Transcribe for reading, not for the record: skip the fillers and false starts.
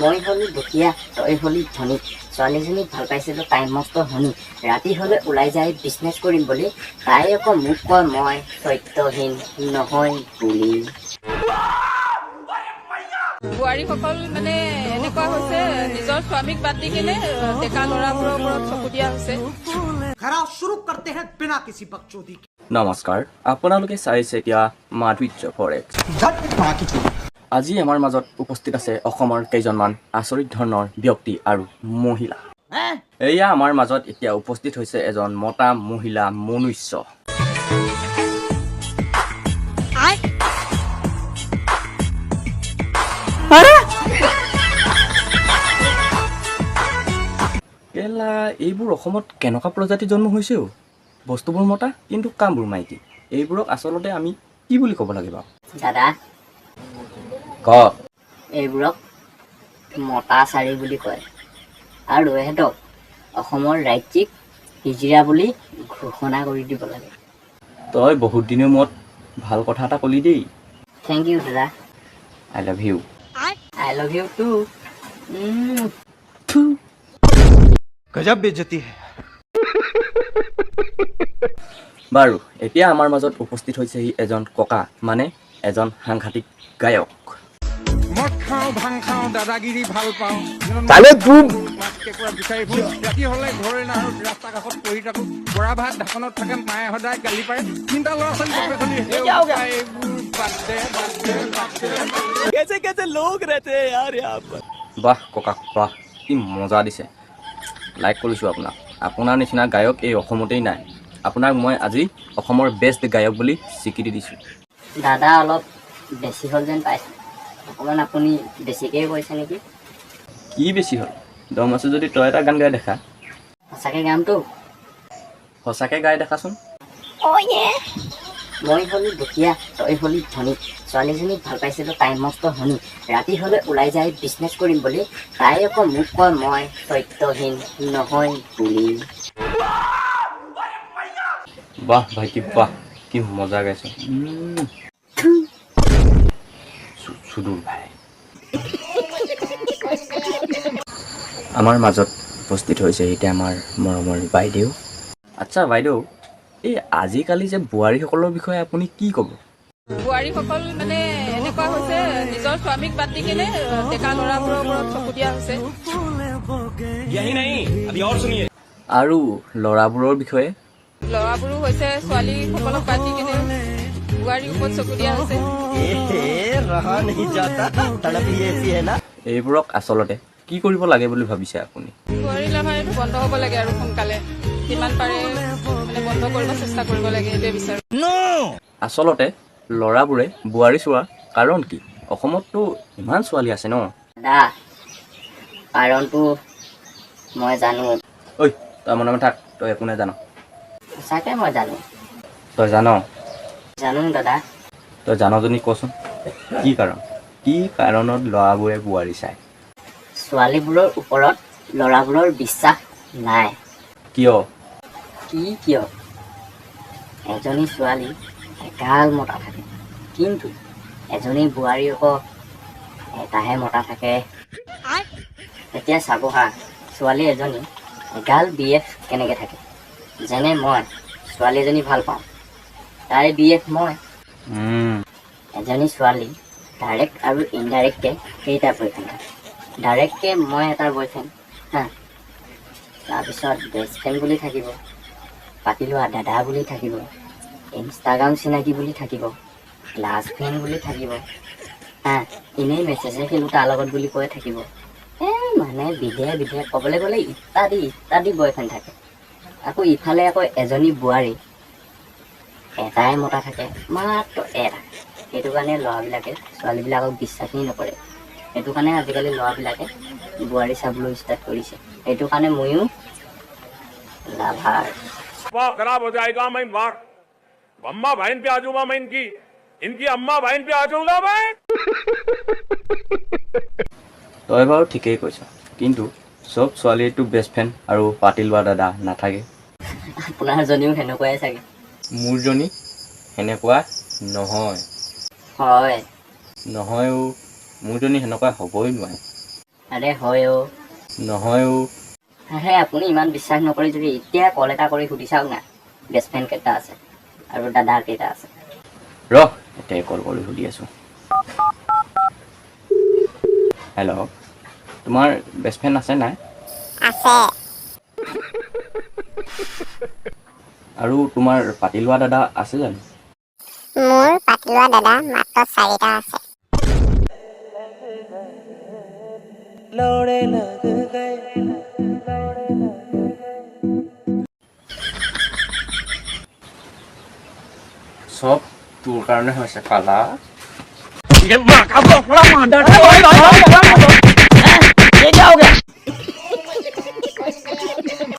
মই হ'লো দুখীয়া, তই হ'লি ধনী। ছোৱালীজনীক ভাল পাইছিলোঁ, তাই মস্ত ধনী। ৰাতি হ'লে ওলাই যায় বিজনেছ কৰিম বুলি, তাই আকৌ মোক কয় মই সত্যহীন নহয় বুলি। বোৱাৰীসকল মানে এনেকুৱা হৈছে, নিজৰ স্বামীক বাদ দি কিনে ডেকা ল'ৰাবোৰৰ ওপৰত চকু দিয়া হৈছে। নমস্কাৰ, আপোনালোকে চাইছে এতিয়া মাধুৰ্য ফৰেক্স। আজি আমাৰ মাজত উপস্থিত আছে অসমৰ কেইজনমান আচৰিত ধৰণৰ ব্যক্তি আৰু মহিলা। এয়া আমাৰ মাজত এতিয়া উপস্থিত হৈছে এজন মতা মহিলা মনুষ্য। কেলা, এইবোৰ অসমত কেনেকুৱা প্ৰজাতি জন্ম হৈছে অ'? বস্তুবোৰ মতা কিন্তু কামবোৰ মাইকী। এইবোৰক আচলতে আমি কি বুলি ক'ব লাগে বাৰু? দাদা ক। এইবোৰক মতা চাৰি বুলি কয় আৰু এহেঁতক অসমৰ ৰাজ্যিক হিজিৰা বুলি ঘোষণা কৰি দিব লাগে। তই বহুত দিনৰ মূৰত ভাল কথা এটা ক'লি দেই। Thank U দাদা। I love you. I love you too. গজব বেজতি হে। বাৰু, এতিয়া আমাৰ মাজত উপস্থিত হৈছেহি এজন ককা, মানে এজন সাংঘাতিক গায়ক। মদ খাওঁ, ভাং খাওঁ, দাদাগিৰি ভাল পাওঁ, মাছ কেঁকুৰা বিচাৰি ফুৰোঁ, ৰাতি হ'লে ঘৰলৈ নাহোঁ, ৰাস্তা কাষত পৰি থাকোঁ, বৰা ভাত ঢাকনত থাকে, মায়ে সদায় গালি পাৰে, তিনিটা ল'ৰা ছোৱালী বাপে খালি এইবোৰ বাদ দে, বাদ দে, বাদ দে। বাহ ককা বাহ, কি মজা দিছে। লাইক কৰিছোঁ আপোনাক। আপোনাৰ নিচিনা গায়ক এই অসমতেই নাই। আপোনাক মই আজি অসমৰ বেষ্ট গায়ক বুলি স্বীকৃতি দিছোঁ। দাদা অলপ বেছি হ'ল যেন পাইছোঁ, অকণমান আপুনি বেছিকেই কৈছে নেকি? কি বেছি হ'ল? দম আছে যদি তই এটা গান গাই দেখা। সঁচাকৈ গামটো? সঁচাকৈ গাই দেখাচোন। মই হ'লো দুখীয়া, তই হ'লি ধনী। ছোৱালীজনীক ভাল পাইছিলোঁ, তাই মস্ত ধনী। ৰাতি হ'লে ওলাই যায় বিজনেছ কৰিম বুলি, তাই আকৌ মোক কয় মই সত্যহীন নহয় বুলি। বাহ ভাইটি বাহ, কি মজা গাইছ। সুদূৰ ভাই। আমাৰ মাজত উপস্থিত হৈছে এতিয়া আমাৰ মৰমৰ বাইদেউ। আচ্ছা বাইদেউ, এই আজিকালি যে বোৱাৰীসকলৰ বিষয়ে আপুনি কি ক'ব? বোৱাৰীসকল মানে এনেকুৱা হৈছে, নিজৰ স্বামীক বাদ দি কিনে ডেকা ল'ৰাবোৰৰ ওপৰত চকু দিয়া হৈছে। আৰু ল'ৰাবোৰৰ বিষয়ে? ল'ৰাবোৰো হৈছে ছোৱালীসকলক বাদ দি কিনে বোৱাৰীৰ ওপৰত চকু দিয়া হৈছে। এইবোৰক আচলতে কি কৰিব লাগে বুলি ভাবিছে আপুনি? বোৱাৰী লাভাৰ এইটো বন্ধ হ'ব লাগে আৰু সোনকালে যিমান পাৰে মানে বন্ধ কৰিব চেষ্টা কৰিব লাগে, সেইটোৱে বিচাৰোঁ। আচলতে ল'ৰাবোৰে বোৱাৰী চোৱাৰ কাৰণ কি? অসমততো ইমান ছোৱালী আছে ন? দাদা, কাৰণটো মই জানো। ঐ তই মনে মনে থাক, তই একো নাজান। সঁচাকৈ মই জানো। তই জান? জানো দাদা। তই জান যদি কচোন, কি কাৰণ, কি কাৰণত ল'ৰাবোৰে বোৱাৰী চায়? ছোৱালীবোৰৰ ওপৰত ল'ৰাবোৰৰ বিশ্বাস নাই। কিয়? কি কিয়? এজনী ছোৱালী এগাল মতা থাকে, কিন্তু এজনী বোৱাৰী আকৌ এটাহে মতা থাকে। এতিয়া চাব হা, ছোৱালী এজনী এগাল বি এফ কেনেকৈ থাকে? যেনে মই ছোৱালী এজনী ভাল পাওঁ, তাইৰ বি এফ মই। এজনী ছোৱালী ডাইৰেক্ট আৰু ইনডাইৰেক্টকৈ কেইটা বয়ফ্ৰেণ্ড থাকে? ডাইৰেক্টকৈ মই এটা বয়ফ্ৰেণ্ড, হা, তাৰপিছত বেষ্ট ফ্ৰেণ্ড বুলি থাকিব, পাতি লোৱা দাদা বুলি থাকিব, ইনষ্টাগ্ৰাম চিনাকি বুলি থাকিব, ক্লাছ ফ্ৰেণ্ড বুলি থাকিব, হা, এনেই মেছেজে খেলোঁ তাৰ লগত বুলি কৈ থাকিব। এই মানে বিধে বিধে ক'বলৈ গ'লে ইত্যাদি ইত্যাদি বয়ফ্ৰেণ্ড থাকে। আকৌ ইফালে আকৌ এজনী বোৱাৰী এটাই মতা থাকে, মাত্ৰ এটা। সেইটো কাৰণে ল'ৰাবিলাকে ছোৱালীবিলাকক বিশ্বাসেই নকৰে। সেইটো কাৰণে আজিকালি ল'ৰাবিলাকে বোৱাৰী চাবলৈ ষ্টাৰ্ট কৰিছে। সেইটো কাৰণে ময়ো লাভাৰ। खराब हो जाएगा, मैं मार अम्मा बहन पे आ जाऊंगा, मैं इनकी इनकी अम्मा बहन पे आ जाऊंगा मैं। তই বাৰু ঠিকেই কৈছ, কিন্তু চব ছোৱালীৰতো বেষ্ট ফ্ৰেণ্ড আৰু পাতি লোৱা দাদা নাথাকে। আপোনাৰজনীও সেনেকুৱাই চাগে। মোৰজনী সেনেকুৱা নহয়। হয়। নহয় অ'। মোৰজনী সেনেকুৱা হ'বই নোৱাৰে। আৰে হয় অ'। নহয় অ'। আৰে আপুনি ইমান বিশ্বাস নকৰি যদি এতিয়া কল এটা কৰি সুধি চাওক না, বেষ্ট ফ্ৰেণ্ড কেইটা আছে আৰু দাদা কেইটা আছে। ৰহ, এতিয়াই কল কৰি সুধি আছোঁ। হেল্ল', তোমাৰ বেষ্ট ফ্ৰেণ্ড আছে নাই? আছে। আৰু তোমাৰ পাতি লোৱা দাদা আছে জানো? মোৰ পাতি লোৱা দাদা মাত্ৰ চাৰিটা আছে। চব তোৰ কাৰণে হৈছে কালা।